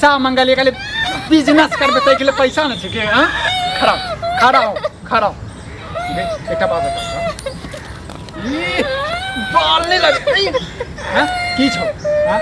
पैसा मंगलिए कहले बिजनेस करबै ताहिके लेल पैसा नहि छै के हँ खड़ा हो, खड़ा हो खड़ा हो। गे, एकटा बात बताउ तऽ। ई बाल नहि लगे ई, हँ की छौ हँ?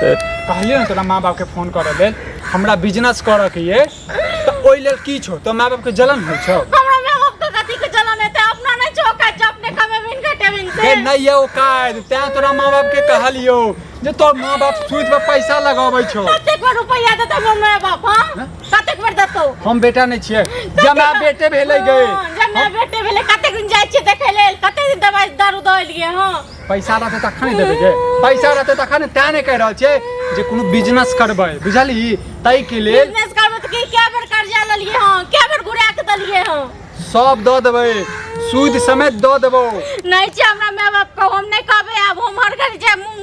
कहलियै ने तोरा माँ बापके फोन करऽ लेल हमरा बिजनेस करऽके ये तऽ ओहि लेल की छौ तोरा माँ बापके जलन होइ छौ हमरा माय बाप के कथी के जलन हेतै अपना नहि छौ काज जे अपने कमेबिन घटेबिन से गे नहि ये औकात तैं तोरा माँ बापके कहलियौ जे तोर माँ बाप सूद पर पैसा लगाबै छौ कतेक बेर रुपैआ देतौ हमर माय बाप हाँ कतेक बेर देतौ हम बेटा नहि छियै जमा बेटे भेलै गे हाँ, जमा बेटे भेलै कतेक दिन जाइ छियै देखै लेल कतेक दिन दवाइ दारू दऽ एलियै हँ पैसा रहतै तखन ने देबै गे पैसा रहतै तखन ने तैं नहि कहि रहल छियै जे कोनो बिजनेस करबै बुझलही ताहिके लेल बिजनेस करबै तऽ की कए बेर कर्जा लेलियै हँ कए बेर घुरा के देलियै हँ सब दऽ देबै सूद समेत दऽ देबौ नहि छै हमरा माय बाप के हम नहि कहबै आब हम हर घड़ी जाय मुँह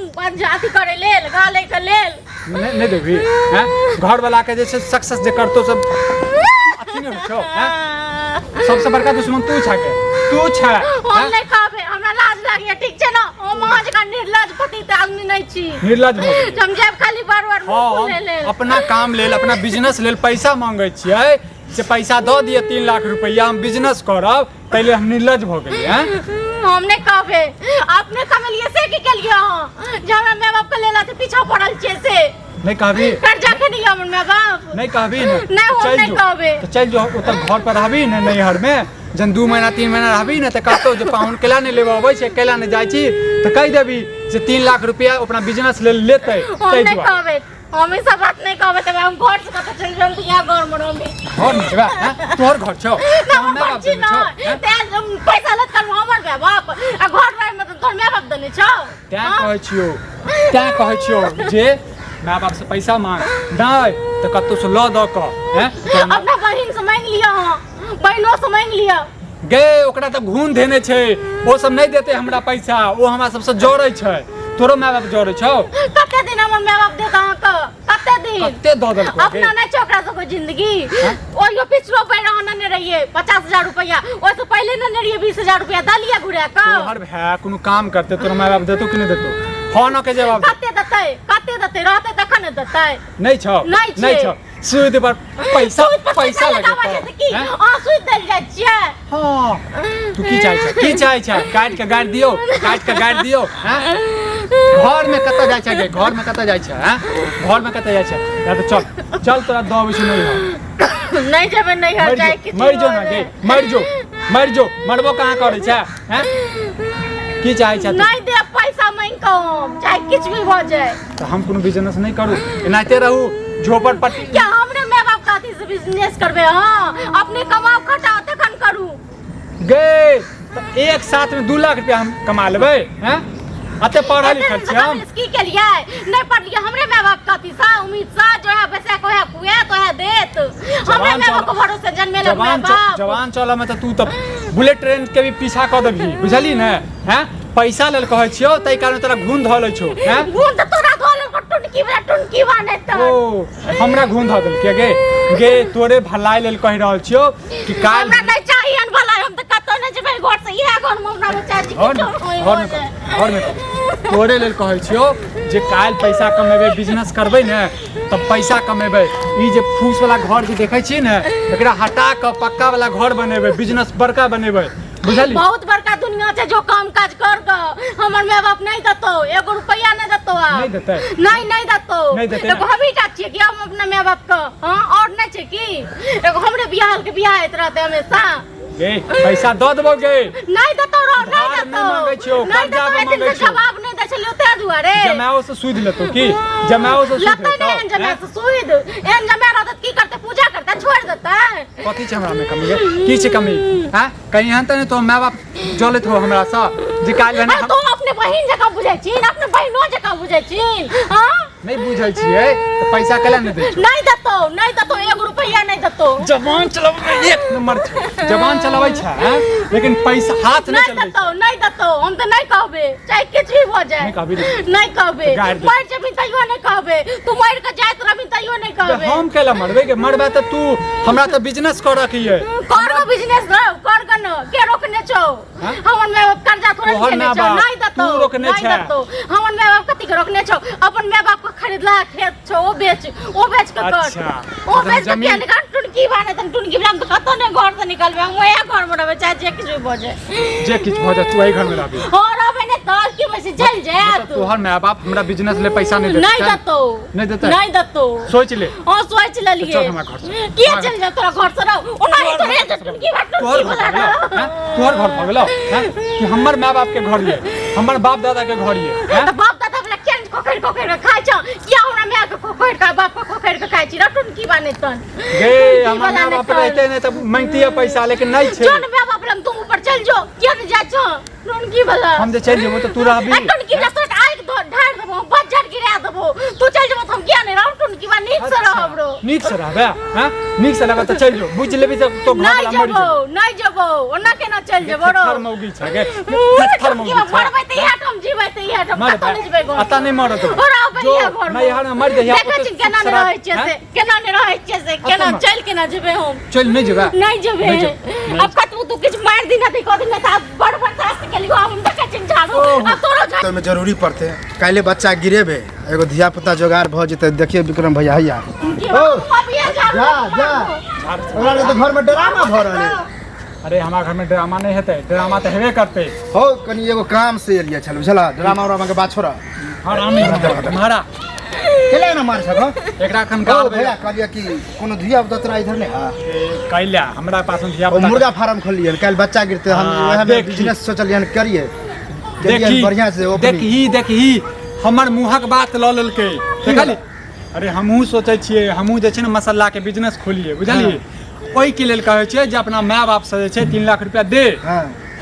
अथी करै लेल गालै के लेल नहि नहि देबही हैं घर वाला के जे छै सक्सेस जे करतो सब अथी नहि होइ छौ हैं सबसे बड़का दुश्मन तू छा के तू छा हम हैं? नहि कहबै हमरा लाज लागैया ठीक छै ने हम अहाँ जकाँ निर्लज पतित आदमी नहि छी निर्लज भऽ गेली। हम जायब खाली बार बार मुँह हम फुलै लेल अपना काम लेल अपना बिजनेस लेल पैसा मांगै छियै से पैसा दऽ दिअ 3 लाख रुपैआ हम बिजनेस करब ताहि लेल हम निर्लज भऽ गेलियै हैं हम नहि कहबै अपने कमेलियै से की केलियै अहाँ जे हमरा माय बाप के लेल अथी पीछा पड़ल छियै से नहि कहबी कर्जा खेने हमर माय बाप नहि कहबी ने नहि, हम चलि नहि जो। कहबै। तऽ चलि जो ओतऽ घर पर रहबी ने नैहरमे जहन 2 महीना 3 महीना रहबी ने तऽ कहतौ जे पाहुन केला नहि लेबऽ अबै छै केला नहि जाइ छी तऽ कहि देबी जे 3 लाख रुपया अपना बिजनेस लेल लेतै हम ताहि नहि दुआरे कहबै हम ई सब बात नहि कहबै तब हम घर से कतऽ चलि जायब तऽ इएह घर मे रहबै घर मे जेबा हैं तोहर घर छौ ना तोहर हम माय बाप छी देने ना छौ हैं? तें पैसा लत कर हमर माय बाप आ घर रहे में तऽ तोहर माय बाप देने छौ तैं कहै छियौ तैं कहै छियौ जे माय बाप से पैसा मांग नहि तऽ कतौ से लऽ दऽ कऽ हैं तोहर माय- अपना बहिन से मांगि लिअ अहाँ बहिनो से मांगि लिअ गे ओकरा तऽ घून धेने छै ओ सब नहि देतै हमरा पैसा ओ हमरा सबसँ जड़ै छै तोरो माय बाप जड़ै छौ कते दिन हमर माय बाप देत अहाँके कते दिन कते दऽ देलकौ गे? अपना नहि छै ओकरा सबके जिंदगी ओहियो पिछलो बेर अहाँ नेने रहियै 50,000 रुपैआ ओहिसँ पहिले नेने रहियै 20,000 रुपैआ देलियै घुरा कऽ तोहर भाय कोनो काम करतै तोरा माय बाप देतौ कि नहि देतौ हँ न के जवाब दे। कते देतै कते देतै रहतै तखन ने देतै नहि छौ नहि छै। नहि छौ सूद पर पैसा सूद पर पैसा लगाबै लगेतौ छै तऽ की हैं? अहाँ सूद देल जाइ छियै हँ तू की चाहै छै की चाहै छै काटि के गाड़ि दियौ काटि के गाड़ि दियौ हैं घर में कतऽ जाइ छै गे घर में कतऽ जाइ छै हैं घर में कतऽ जाइ छै या तऽ चल चल तोरा दऽ अबै छी नहीं हो नहि जेबै नैहर मरि जाइ जो किछु मरि जो ना गे मरि जो मरि जो मरबो कहाँ करै छै हैं की चाहै छै तू नहि देब पैसा मांगि कऽ हम चाहे किछु भी भऽ जाए तऽ हम कोनो बिजनेस नहि करू एनाहिते रहू झोपड़पट्टी क्या हमरे माय बाप के अथी से बिजनेस करबै अहाँ अपने कमाउ खटाउ तखन करू गे तऽ एक साथ में 2 लाख रुपया हम कमा लेबै हैं अते पढ़ल एते लिखल दिन से छियै हम कमलेश की केलियै नहि पढ़लियै हमरे माय बाप के अथी से उम्मीद से जो है पैसा को है कुए तो है देत हमरे जवान माय बाप चल- के भरोसे जन्मेलक माय जवान बाप जवान चलऽ में तऽ तू तऽ बुलेट ट्रेन के भी पीछा कऽ देबही बुझली ने हैं पैसा लेल कहै छियौ ताहि कारण तोरा घून धऽ लै छौ हैं घून तऽ तोरा धऽ लेलको टुनकी वाला टुनकी बा तऽ ओ हमरा घून धऽ देलकै गे गे तोरे भलाई लेल कहि रहल छियौ कि काल्हि हमरा नहि चाही एहन भलाई हम तऽ कतौ नहि जेबै घर से इएह घर मे हमरा बच्चा जी घर में घर में कर, घर में कर। तोरे लेल कहै छियौ जे काल्हि पैसा कमेबै बिजनेस करबै ने तऽ पैसा कमेबै ई जे फूस वाला घर जे देखै छियै ने एकरा हटा कऽ पक्का वाला घर बनेबै बिजनेस बड़का बनेबै बुझली बहुत बड़का दुनिया छै जो काम काज कर कऽ हमर माय बाप नहि देतौ एगो रुपैआ नहि देतौ आब नहि देतै? नहि नहि देतौ नहि देतै ने? एगो हमही टा छियै कि हम अपना माय बाप के हाँ और नहि छै की एगो हमरे बियाह के बियाह होइत रहतै हमेशा गे पैसा दऽ देबौ गे नहि देतौ रो नहि उधार देतौ नहि मांगै छियौ, नहि कर्जा देतौ पर एते मांगै से छियौ। जवाब नहि दै छलियौ ताहि दुआरे जमाओ से सुधि लेतौ की जमाओ से सुधि लेतै नहि एहन लेतौ जमाय हैं? से सुधि एहन जमाय रहतै तऽ की करतै पूजा करतै छोड़ि देतै कथी छै हमरा में कमी गे की छै कमी हैं कहीं एहन तऽ नहि तो माय बाप जलैत हो हमरा सँ जे काल्हि भने अरे हम तू अपने बहिन जकाँ बुझै छी अपने बहिनो जकाँ बुझै छी हाँ नहि बुझै छियै तऽ पैसा कैला नहि दै छौ नहि देतौ नहि देतौ एगो रुपैआ नहि देतौ जबान चलाबै एक नंबर छै जबान चलाबै छै हैं? लेकिन पैसा हाथ नहि नहि चलबै देतौ नहि देतौ हम तऽ नहि कहबै चाहे किछु भी भऽ जाए नहि कहबी रे। नहि कहबै गारि दे। मरि जेबही तैयो नहि कहबै तू मरि कऽ जाइत रहबही तैयो नहि तऽ कहबै हम कैला मरबै के मरबै तऽ तू हमरा तऽ बिजनेस करऽ के ये कर गो बिजनेस रहो कर गो न के रोकने छौ? हाँ? हमर माय बाप कर्जा थोड़े तोहर लेने माय छौ। बाप, नहीं देतौ। तू रोकने नहीं छे। देतौ। हमर माय बाप कथी के रोकने छौ? अपन माय बाप के खरीदला खेत छौ, ओ बेच, ओ बेच के कर। अच्छा। ओ बेच के जमीन- किया निकाल? टुनकी बाने तन टुनकी हम तो कतौ नहीं घर से निकलबे, हम वही घर में रहबे चाहे जे किछु भऽ जाए। जे किछु भऽ जाए तू एहि घर में रहबी। हो रहबे नहीं तऽ की बस चलि जायत। तोहर माय बाप हमरा बिजनेस ले पैसा नहीं देतै। नहीं देतौ। नहीं देतै? नहीं देतौ। सोच ले। हाँ सोच लेलिए। चल हमरा घर से। किया चल जा तोरा घर से रहो? ओना ही तो रे टुनकी बात तोहर टुनकी घर बोला भऽ गेलौ हैं? तोहर घर भऽ गेलौ हैं? कि हमर माय बाप के घर ये, हमर बाप दादा के घर ये हैं? तऽ बाप दादा वाला किया खोखरि खोखरि के खाइ छौ? किया हमरा माय के खोखरि के बाप के खोखरि के खाइ छी? रटुन की बने तन गे टुनकी हमर वाला माय नहि बाप तन। रहते नहीं तऽ मांगतियै पैसा, लेकिन नहीं छै। जोन माय बाप लग तुम ऊपर चल जो, किया नहीं जाइ छौ टुनकी वाला? हम जे चलि जेबो तऽ तू रहबी। आ टुनकी वाला तोरा आगि ढारि देबो, बज्जर गिरा देबो, तू चलि जेबो तऽ हम किया नहीं रहब? टुनकी वाला नीक से रहब रो। नीक से रहबे हैं? नीक से रहबे तऽ चलि जो, बुझि लेबी तऽ तो घर नहीं वाला मरि जेबो, जेबो। नहीं जेबो, ओना केना चलि जेबो रो? थेथर मौगी छै गे, थेथर मौगी छै। मरबै तऽ इएह ठाम, जीबै तऽ इएह ठाम, मरबै। कतौ नहि जेबै घर। अतऽ नहि मरत। हो रहबै जो इएह घरमे। नैहर में मरि जइहे, देखै ओतऽ छी केना नहि शराब- रहै छियै से, हैं? केना नहि रहै छियै से, केना मर। चलि केना जेबै हम? चलि नहि जेबै? नहि जेबै। नहि जेबै। आब कतबो तू किछु मारि दिना तऽ कऽ दिना तऽ आब बड़ बर्दाश्त केलियो, आब हम देखै छी झाड़ू आब तोरो झाड़ू। तऽ ओहिमे जरूरी पड़तै, काल्हि बच्चा गिरेबै, एगो धिया पुता जोगाड़ भऽ जेतै। देखियौ विक्रम भैया हैया। ओ, जा जा, ओकरा लिए तऽ घरमे ड्रामा भऽ रहल है। अरे हमरा घर में ड्रामा नहीं हेतै, ड्रामा तऽ हेबे करतै। हो कनि एगो काम से एलियै छल बुझला, ड्रामा उरामा के बात छोड़ा। हरामी हमारा केला ना मार सको एकरा एखन ओ गाल भैया, कहलियै कि कोनो धिया पुता तोरा इधर नहीं है? कैला हमरा पास में धिया ओ पुता मुर्गा फार्म खोललियै, काल्हि बच्चा गिरते हम। हाँ, वएह में देखी। बिजनेस सोचलियै करियै। केलियै देखी बढ़िया से ओपनिंग। देखही देखही, हमर मुँहक बात लऽ लेलकै, देखली। अरे हमहूँ सोचै छियै, हमहूँ जे छै ने मसालाके बिजनेस खोलियै, बुझलियै? ओहिके लेल कहै छियै जे अपना माय बापसँ जे छै 3 लाख रुपया दे,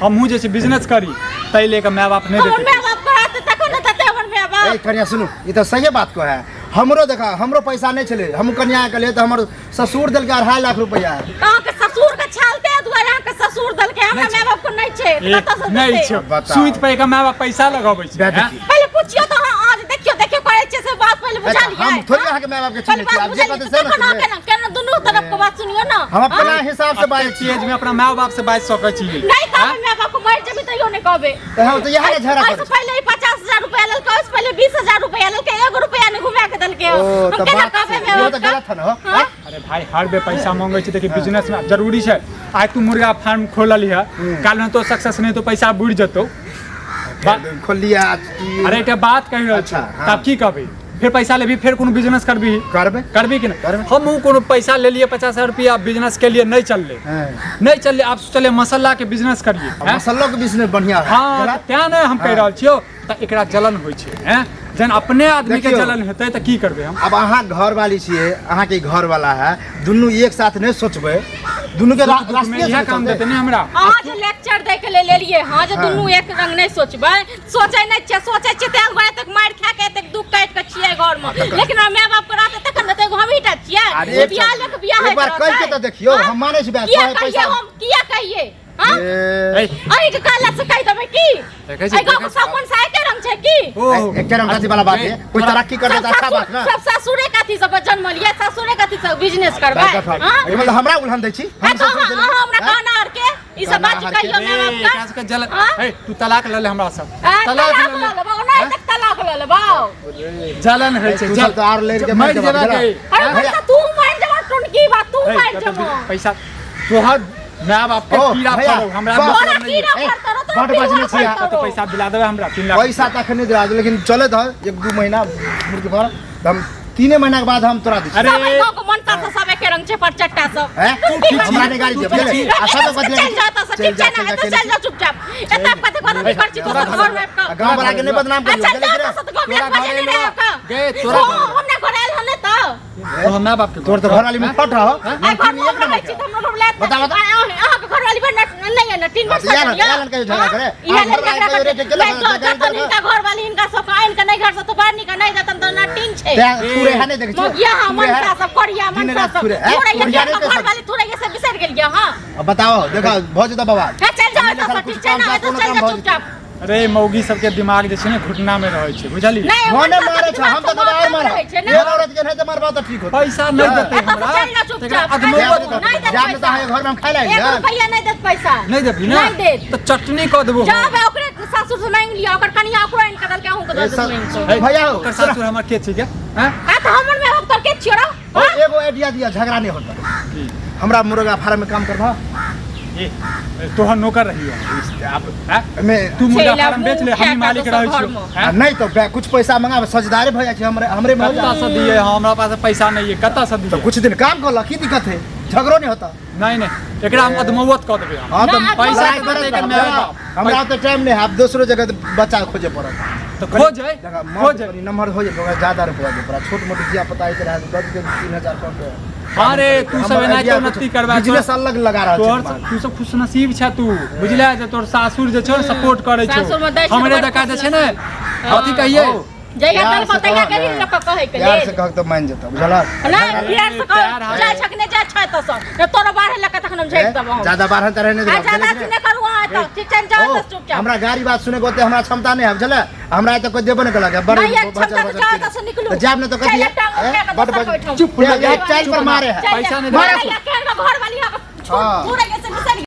हमहूँ जे छै बिजनेस करी। ताहि लऽ कऽ माय बाप नहि हमर देतै। माय बाप कराते तखन ने देतै हमर माय बाप। ए कनिया सुनू, ई तऽ सहिए बात कहै है। हमरो देखा, हमरो पैसा नहीं छलै, हम कनिया के लिए तऽ हमर ससुर देलकै 2.5 लाख रुपया। अहाँके ससुर के छालते दुआरे अहाँके ससुर देलकै, हमरा माय बाप के नहि छै तऽ कतऽ से नहि देतै? छै। बताउ। सुति पाइ कऽ माय बाप पैसा लगबै छै। बे हैं? देखी। पहिले पुछियो तऽ अहाँ आज देखियो देखियो करै छियै से बात पहिले बुझा अच्छा, लियै। हम थोड़ी अहाँके माय बाप के चिन्है छियै, आब जे कहतै से ने केना सुनबै। केना केना दुनू तरफ के बात सुनियो ना। हम अपना हिसाब से बाजै एतेक छी। एज में अपना माय बाप से बाजि सकै छी? नहीं कहबै, माय बाप के मरि जेबै तैयो नहीं कहबै। तऽ हम तऽ इएह ने झगड़ा एहिसँ करै छी। पहिले 50,000 रुपया लेलकै, ओहिसँ पहिले 20,000 रुपया लेलकै, एगो रुपया नहि घुमा के देलकै। ओ हम तऽ केना बात कहबै छै। माय इहो बाप तऽ के? गलत है ने हो? हाँ? अरे भाई, हर बेर पैसा मांगे छै। देखी, बिजनेस में जरूरी छै। आइ तू मुर्गा फार्म खोलल है, काल्हि में तो सक्सेस नहीं तो पैसा बुड़ि जेतौ। फेर खोललियै आज अरे एकटा बात कहि रहल छी। अच्छा, हाँ। तब की कहबी? फेर पैसा लेबी, फेर कोनो बिजनेस करबी? करबै। करबी कि नहि? करबै। हमहूँ कोनो पैसा लेलियै 50,000 रुपया, बिजनेस के लिए नहि चललै। नहि चललै, आब सोचलियै मसाला के बिजनेस करियै, हैं? मसल्लो के बिजनेस बढ़िया है। हाँ। जरा- तऽ तें ने हम कहि हाँ। रहल छियौ, तऽ एकरा जलन होइ छै, हैं? जहन अपने आदमी के देखियौ। जलन हेतै तऽ की करबै हम? अब अहाँ घर वाली छियै, अहाँके घर वाला है, दुनू एक साथ नहीं सोचबै, दुनू के दुख में राष्ट्रीय इएह काम देतै ने हमरा। अहाँ जे लेक्चर दै के लेल एलियै हँ जे दुनू एक रंग नहि सोचबै, सोचै नहि छियै, सोचै छियै तें दुआरे एतेक मारि खा के एतेक दुख काटि के छियै घरमे, लेकिन हमरा माय बाप के रहतै तखन ने, तऽ एगो हमही टा छियै अरे जे बियाह लऽ के बियाह एक बार होइत कहि के रहतै। तऽ देखियौ, हाँ? हम मानै छी बे, किया तोहर कहियै पैसा- हम किया कहियै? हाँ? ए, ऐ, अहींके कहला से कहि देबै की? देखै छी, एहि गाँवके देखै छी। सब मनसा एके रंग छै की? ओ एके रंग कथी वाला बात है? कोई तरक्की कर सब दे तऽ अच्छा ससुर- बात ना। सब ससुरे कथी सब जन्मल ये, ससुरे कथी सब बिजनेस करबै? हाँ? एहिमे तऽ हमरा उलहन दै छी। हाँ, हम तऽ ससुर अहाँ छलियै। अहाँ हमरा हैं? कहना आर के ई सब कहना बात आर के। कहियो माय बाप ए, के एकरा सबके जलन। हाँ? ए, तू तलाक लऽ ले हमरा सब। आ, तलाक तलाक लऽ लऽ ले। लेबौ, ओना तक तलाक लऽ लेबौ। जलन होइ छै। तू जल सब तऽ आर लड़ि के मरि मरि जेबा, जेबा बुझला? के। अरे बच्चा, तू मरि जेबा टुनकी बा, तू ए, मरि कतऽ जेबो। पैसा तोहर माय बाप के ओ, कीड़ा भैया, फड़ौ हमरा बाप। मतलब तोरा नहीं कीड़ा ए, फड़तौ रो, तोरा बड बजने पिलुआ छी अहाँ। फड़तौ कतऽ रो। पैसा दिला देबै हमरा 3 लाख? पैसा तऽ अखन नहि दिला देब, लेकिन चलैत है 1-2 महीना मुर्गी फार्म, तऽ हम 3 महीना के बाद हम तोरा दै छी। अरे सब एहि गाँवके मनसा सब सब एके रंग छै, परचट्टा सब। हैं? टुनकी बा। हमरा नहि गाली दिअ, बुझलियै? आ सब कथी चल जा तऽ चलि ठीक जा, छै चलि ने? जा, एतऽ चलि चल जा चुपचाप, एतऽ कथी कथी कर छी तो सब घर में आबि कऽ। आ गाँव वाला के नहि बदनाम आ करियौ, चल जा बुझलियै? तऽ सब गाँव में तोरा एक बजे घर नहि एलो रहब। गे, तोरा ओ, घर हमरा घर आयल हन नहि तऽ तो हमरा बाप के तोर तऽ घरवाली में फट रहो। आइ घर में हम रहै छी तऽ हमरो लैत। बता, बता। अहाँके घरवाली पर नहि है ने 3 वर्ष? हाँ, तऽ इएह ने कहियो झगड़ा करे। इएह आ, लेल घरवाली झगड़ा कहियो करे। रेट केलक, नहि तऽ गाली जतन देलक। हिनका घरवाली हिनका सब आनि के नहि घर से तऽ बड़ नीक, नहि जतन तऽ नटीन छै। तें छुरे है नहि देखै छियै? मगिया हाँ छुरे है। मनसा सब करिया दिन मनसा राति सब छुरे है। थोड़ा ये कोरिया नहि के कहि सकै। घरवाली थोड़ा ये सब बिसरि गेलियै हाँ। अब बताओ, देखो भऽ जेतौ बवाल। हाँ, चल जाओ हमरे एतऽ साला से, कुछ ठीक छै काम ना? साथ एतऽ कोनो चल काम जा भऽ जेतौ। चुपचाप। अरे मौगी सबके दिमाग जे छै ने घुटना में रहै छै, बुझलियै? नहि, मने हुनका मारे सबके छै, हम तऽ दिमाग कब और मारब मारब। रहै छै ने। एक औरत के नहीं तऽ मारबा तऽ ठीक होतै। पैसा नहि देतै एतऽ से हमरा, चलि जाउ चुपचाप। तकरा अधमौआ नहि देत जामे तऽ पैसा। अहाँके घरमे हम खाइ लए एक आइल रुपैआ नहि देत पैसा। नहि देबही ने? नहि देत। तऽ चटनी कऽ देबो। जाओ बे, ओकरे सासुर से मांगि लिअ, ओकर कनिया ओकरो आनि कऽ देलकै, अहूँ के दऽ देत मांगि कऽ। हे, भैया हो, ओकर सासुर हमर के छै गे? हैं? आ तऽ हमर माय बाप तोर के छियौ रौ? ओ, एगो आइडिया दिया, झगड़ा नहीं होता। की? हमरा मुर्गा फार्म में काम करबा। ए, तोहर नौकर रहियो आप हैं? में तू मुर्गा चलि फार्म आबू, बेच ले, उठा हम कऽ मालिक दोसर रहै छियौ। घरमे। हैं? नहीं तो कुछ पैसा मंगाबे, सजदारे भऽ जाइ छै हमरे हमरे में हो कत्ता जाए। से दिए? हमरा पास पैसा नहीं है, कत्ता से तो दिए? कुछ दिन काम कर ला, की दिक्कत है, झगड़ो नहीं होता। नहीं नहीं, एकरा हम अधमौत कऽ देबै हम। हाँ तो ना, पैसा लड़ाई के करत देके रहब, माय बाप। हमरा तो टाइम नहीं है, अब दूसरो जगह तो बच्चा खोजे पड़त। तऽ खोज है, देखा, खोज है। कनी नम्हर हो जाए, ज्यादा रुपया दे पड़ा, छोट मोट धिया पता आइत रहे 10 के 3000 कऽ के। अरे तू सब एनाहिते उन्नति करबा, बिजनेस अलग लगा रहल तोहर छै। तू सब खुशनसीब छै तू, बुझले जे तोहर सासुर जे छौ ने सपोर्ट करै छौ। सासुरमे दै छै हमरे तऽ बड़ दका जे छै ने खुशनसीब। अथी कहियै। जहिया प्यार देलकौ से तहिया कहऽ गेली ने। लोक कहै के प्यार लेल। से कहक तऽ मानि जेतौ, बुझलक? नहि, प्यार से प्यार कह है। जाइ छक नहि जाइ छै तऽ सब नहि तोरो बाढ़ लऽ कऽ तखन हम झेक देबौ हम। ज्यादा बारह तरह नहीं आ देबौ, ज्यादा बुझलियै अथी नहि करू अहाँ एतऽ, ठीक छै ने? जाउ ओ, एतऽ चुपचाप। हमरा गाड़ी बात सुने के ओते हमरा क्षमता नहीं है, बुझले? हमरा एतऽ कोई देबो नहीं केलक है, बड़ नहि एक बजर क्षमता तऽ बजर जाउ चीज। एतऽ से निकलू। तऽ जायब नहि तऽ कथी चलि है? टांग उठा कऽ बड दोसर बज- ओहिठाम। चुप चुप, चाल पर मारे है। चलि पैसा जा। नहि मारे देबै। केहन घर वाली अहाँके हाँ। छुड़ैये से।